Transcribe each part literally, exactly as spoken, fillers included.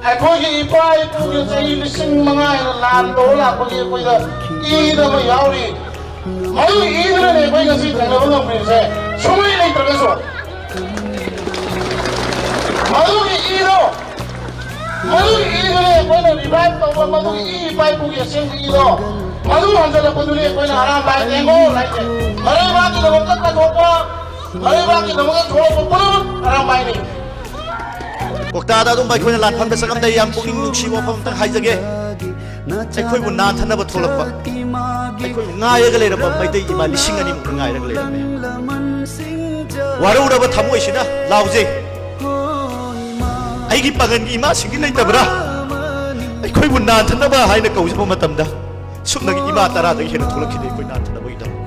ꯑꯩꯈꯣꯏꯒꯤ ꯏꯄꯥ ꯏꯄꯨꯒꯤ ꯆꯍꯤ ꯂꯤꯁꯤꯡ ꯃꯉꯥ ꯍꯦꯟꯅ ꯂꯥꯟ ꯇꯧꯔ ꯂꯥꯛꯄꯒꯤ ꯑꯩꯈꯣꯏꯗ ꯏꯗ ꯑꯃ ꯌꯥꯎꯔꯤ꯫ ꯃꯗꯨꯒꯤ ꯏꯗꯨꯅꯅꯦ ꯑꯩꯈꯣꯏ ꯉꯁꯤ ꯊꯦꯡꯅꯕ ꯉꯝꯂꯤꯕꯁꯦ꯫ ꯁꯨꯡꯂꯩ ꯂꯩꯇ꯭ꯔꯒꯁꯨ ꯃꯗꯨꯒꯤ ꯏꯗꯣ, ꯃꯗꯨꯒꯤ ꯏꯗꯨꯅꯦ ꯑꯩꯈꯣꯏꯅ revive ꯇꯧꯕ, ꯃꯗꯨꯒꯤ ꯏ, ꯏꯄꯥ ꯏꯄꯨꯒꯤ ꯑꯁꯦꯡꯕ ꯏꯗꯣ, ꯃꯗꯨ ꯍꯟꯖꯜꯂꯛꯄꯗꯨꯅꯤ ꯑꯩꯈꯣꯏꯅ ꯑꯔꯥꯝꯕꯥꯏ ꯇꯦꯡꯒꯣꯜ ꯍꯥꯏꯁꯦ꯫ ꯃꯔꯩꯕꯥꯛꯀꯤꯗꯃꯛꯇ ꯀꯠꯊꯣꯛꯄ, ꯃꯔꯩꯕꯥꯛꯀꯤꯗꯃꯛꯇ ꯊꯣꯛꯂꯛꯄ ꯄꯨꯝꯅꯃꯛ ꯑꯔꯥꯝꯕꯥꯏꯅꯤ꯫ ꯀꯣꯛꯇꯥꯗ ꯑꯗꯨꯝ ꯑꯩꯈꯣꯏꯅ ꯂꯥꯟꯐꯝꯗ ꯆꯪꯉꯝꯗꯥꯏ ꯌꯥꯝ ꯄꯨꯛꯅꯤꯡ ꯅꯨꯡꯁꯤꯕ ꯋꯥꯐꯝ ꯑꯝꯇꯪ ꯍꯥꯏꯖꯒꯦ꯫ ꯑꯩꯈꯣꯏꯕꯨ ꯅꯥꯟꯊꯅꯕ ꯊꯣꯛꯂꯛꯄ, ꯑꯩꯈꯣꯏꯕꯨ ꯉꯥꯏꯔꯒ ꯂꯩꯔꯝꯕ ꯃꯩꯇꯩ ꯏꯃꯥ ꯂꯤꯁꯤꯡ ꯑꯅꯤꯃꯨꯛꯇ ꯉꯥꯏꯔꯒ ꯂꯩꯔꯝꯃꯦ꯫ ꯋꯥꯔꯧꯔꯕ ꯊꯃꯣꯏꯁꯤꯅ ꯂꯥꯎꯖꯩ, "ꯑꯩꯒꯤ ꯄꯥꯉꯟꯒꯤ ꯏꯃꯥꯁꯤꯡꯗꯤ ꯂꯩꯇꯕ꯭ꯔꯥ?" ꯑꯩꯈꯣꯏꯕꯨ ꯅꯥꯟꯊꯅꯕ ꯍꯥꯏꯅ ꯀꯧꯖꯕ ꯃꯇꯝꯗ ꯁꯨꯞꯅꯒꯤ ꯏꯃꯥ ꯇꯔꯥꯗꯒꯤ ꯍꯦꯟꯅ ꯊꯣꯛꯂꯛꯈꯤꯗꯦ ꯑꯩꯈꯣꯏ ꯅꯥꯟꯊꯅꯕꯒꯤꯗꯃꯛ꯫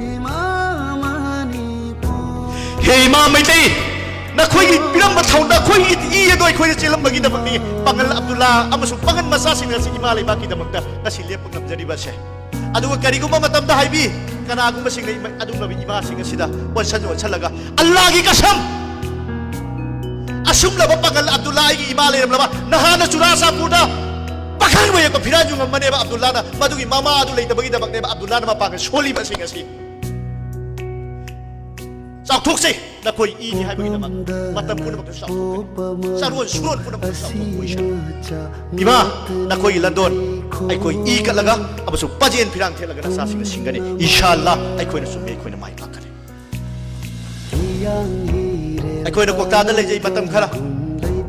ꯍꯦ ꯏꯃꯥ ꯃꯩꯇꯩ, ꯅꯈꯣꯏꯒꯤ ꯄꯤꯔꯝꯕ ꯊꯧ-, ꯅꯈꯣꯏꯒꯤ ꯏ ꯑꯗꯣ ꯑꯩꯈꯣꯏꯗ ꯆꯦꯜꯂꯝꯕꯒꯤꯗꯃꯛꯅꯤ꯫ ꯄꯥꯉꯜ ꯑꯕꯗꯨꯜꯂꯥ ꯑꯃꯁꯨꯡ ꯄꯥꯉꯜ ꯃꯆꯥꯁꯤꯡ ꯑꯁꯤ ꯏꯃꯥ ꯂꯩꯕꯥꯛꯀꯤꯗꯃꯛꯇ ꯉꯁꯤ ꯂꯦꯞꯄ ꯉꯝꯖꯔꯤꯕꯁꯦ꯫ ꯑꯗꯨꯒ ꯀꯔꯤꯒꯨꯝꯕ ꯃꯇꯝꯗ ꯍꯥꯏꯕꯤ, ꯀꯅꯥꯒꯨꯝꯕꯁꯤꯡꯅ ꯏꯃꯥ-, ꯑꯗꯨꯒꯨꯝꯂꯕ ꯏꯃꯥꯁꯤꯡ ꯑꯁꯤꯗ ꯑꯣꯟꯁꯟ ꯑꯣꯟꯁꯜꯂꯒ ꯑꯜꯂꯥꯒꯤ ꯀꯁꯝ, ꯑꯁꯨꯝꯂꯕ ꯄꯥꯉꯜ ꯑꯕꯗꯨꯜꯂꯥ ꯑꯩꯒꯤ ꯏꯃꯥ ꯂꯩꯔꯝꯂꯕ ꯅꯍꯥꯟꯅ ꯆꯨꯔꯥꯆꯥꯟꯄꯨꯔꯗ ꯄꯥꯈꯪ ꯃꯌꯦꯛꯄ ꯐꯤꯔꯥꯟ ꯌꯨꯡꯉꯝꯕꯅꯦꯕ ꯑꯕꯗꯨꯜꯂꯥꯅ꯫ ꯃꯗꯨꯒꯤ ꯃꯃꯥ ꯑꯗꯨ ꯂꯩꯇꯕꯒꯤꯗꯃꯛꯅꯦꯕ ꯑꯕꯗꯨꯜꯂꯥꯅ ꯃꯄꯥꯡꯒꯜ ꯁꯣꯜꯂꯤꯕꯁꯤꯡ ꯑꯁꯤ꯫ ꯆꯥꯎꯊꯣꯛꯆꯩ꯫ ꯅꯈꯣꯏ ꯏꯅꯤ ꯍꯥꯏꯕꯒꯤꯗꯃꯛ ꯃꯇꯝ ꯄꯨꯝꯅꯃꯛꯇꯁꯨ ꯆꯥꯎꯊꯣꯛꯀꯅꯤ꯫ ꯆꯥꯔꯣꯟ ꯁꯨꯔꯣꯟ ꯄꯨꯝꯅꯃꯛꯇꯁꯨ ꯆꯥꯎꯊꯣꯛꯄ ꯑꯣꯏꯁꯅꯨ꯫ ꯏꯃꯥ, ꯅꯈꯣꯏꯒꯤ ꯂꯟꯗꯣꯟ ꯑꯩꯈꯣꯏ ꯏ ꯀꯠꯂꯒ ꯑꯃꯁꯨꯡ ꯄꯥꯖꯦꯟ ꯐꯤꯔꯥꯡ ꯊꯦꯠꯂꯒ ꯅꯆꯥꯁꯤꯡꯅ ꯁꯤꯡꯒꯅꯤ꯫ ꯏꯟꯁꯥ ꯑꯜꯂꯥ, ꯑꯩꯈꯣꯏꯅ ꯆꯨꯝꯃꯤ, ꯑꯩꯈꯣꯏꯅ ꯃꯥꯏ ꯄꯥꯛꯀꯅꯤ꯫ ꯑꯩꯈꯣꯏꯅ ꯀꯣꯛꯇꯥꯗ ꯂꯩꯖꯩ ꯃꯇꯝ ꯈꯔ꯫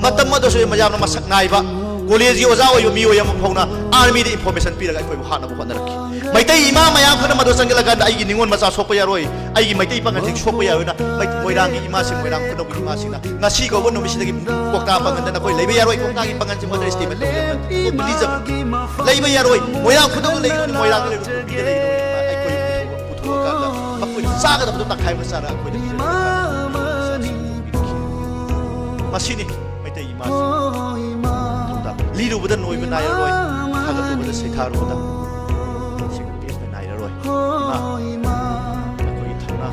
ꯃꯇꯝ ꯑꯗꯨꯁꯨ ꯃꯌꯥꯝꯅ ꯃꯁꯛ ꯅꯥꯏꯕ ꯀꯣꯂꯦꯖꯒꯤ ꯑꯣꯖꯥ ꯑꯣꯏꯕ ꯃꯤꯑꯣꯏ ꯑꯃ ꯐꯥꯎꯅ ꯑꯥꯔꯃꯤꯗ ꯏꯟꯐꯣꯔꯃꯦꯁꯟ ꯄꯤꯔꯒ ꯑꯩꯈꯣꯏꯕꯨ ꯍꯥꯠꯅꯕ ꯍꯣꯠꯅꯔꯛꯈꯤ꯫ ꯃꯩꯇꯩ ꯏꯃꯥ ꯃꯌꯥꯝ ꯈꯔꯅ ꯃꯗꯨ ꯆꯪꯁꯤꯜꯂꯀꯥꯟꯗ ꯑꯩꯒꯤ ꯅꯤꯉꯣꯜ ꯃꯆꯥ ꯁꯣꯛꯄ ꯌꯥꯔꯣꯏ, ꯑꯩꯒꯤ ꯃꯩꯇꯩ ꯄꯥꯉꯜꯁꯤꯡ ꯁꯣꯛꯄ ꯌꯥꯔꯣꯏꯅ ꯃꯩ-, ꯃꯣꯏꯔꯥꯡꯒꯤ ꯏꯃꯥꯁꯤꯡ, ꯃꯣꯏꯔꯥꯡ ꯈꯨꯅꯧꯒꯤ ꯏꯃꯥꯁꯤꯡꯅ ꯉꯁꯤ ꯀꯧꯕ ꯅꯨꯃꯤꯠꯁꯤꯗꯒꯤ ꯀꯣꯛꯇꯥ ꯄꯥꯉꯜꯗ ꯅꯈꯣꯏ ꯂꯩꯕ ꯌꯥꯔꯣꯏ, ꯀꯣꯛꯇꯥꯒꯤ ꯄꯥꯉꯜꯁꯤꯡ ꯃꯗꯨ ꯏꯁꯇꯦꯠꯃꯦꯟ ꯇꯧꯖꯕꯅꯤ, ꯂꯩꯕ ꯌꯥꯔꯣꯏ, ꯃꯣꯏꯔꯥꯡ ꯈꯨꯅꯧꯗ ꯂꯩꯒꯅꯨ, ꯃꯣꯏꯔꯥꯡꯗ ꯂꯩꯒꯅꯨ, ꯅꯨꯄꯤꯗ ꯂꯩꯒꯅꯨ, ꯑꯩꯈꯣꯏ ꯄꯨꯊꯣꯛꯑꯀꯥꯟꯗ ꯃꯈꯣꯏꯅ ꯆꯥꯒꯗꯕꯗꯣ ꯇꯪꯈꯥꯏ ꯑꯃ ꯆꯥꯔꯒ ꯑꯩꯈꯣꯏꯗ ꯄꯤꯖꯔꯒ ꯃꯁꯤꯅꯤ ꯃꯩꯇꯩ ꯏꯃꯥꯁꯤꯡ ꯊꯧꯗꯥꯡ꯫ ꯂꯤꯔꯨꯕꯗ ꯅꯣꯏꯕ ꯅꯥꯏꯔꯔꯣꯏ, ꯊꯥꯒꯠꯂꯨꯕꯗ ꯁꯩꯊꯥꯔꯨꯕꯗ ꯁꯤꯒ ꯄꯦꯟꯕ ꯅꯥꯏꯔꯔꯣꯏ꯫ ꯏꯃꯥ, ꯅꯈꯣꯏꯒꯤ ꯊꯧꯅꯥ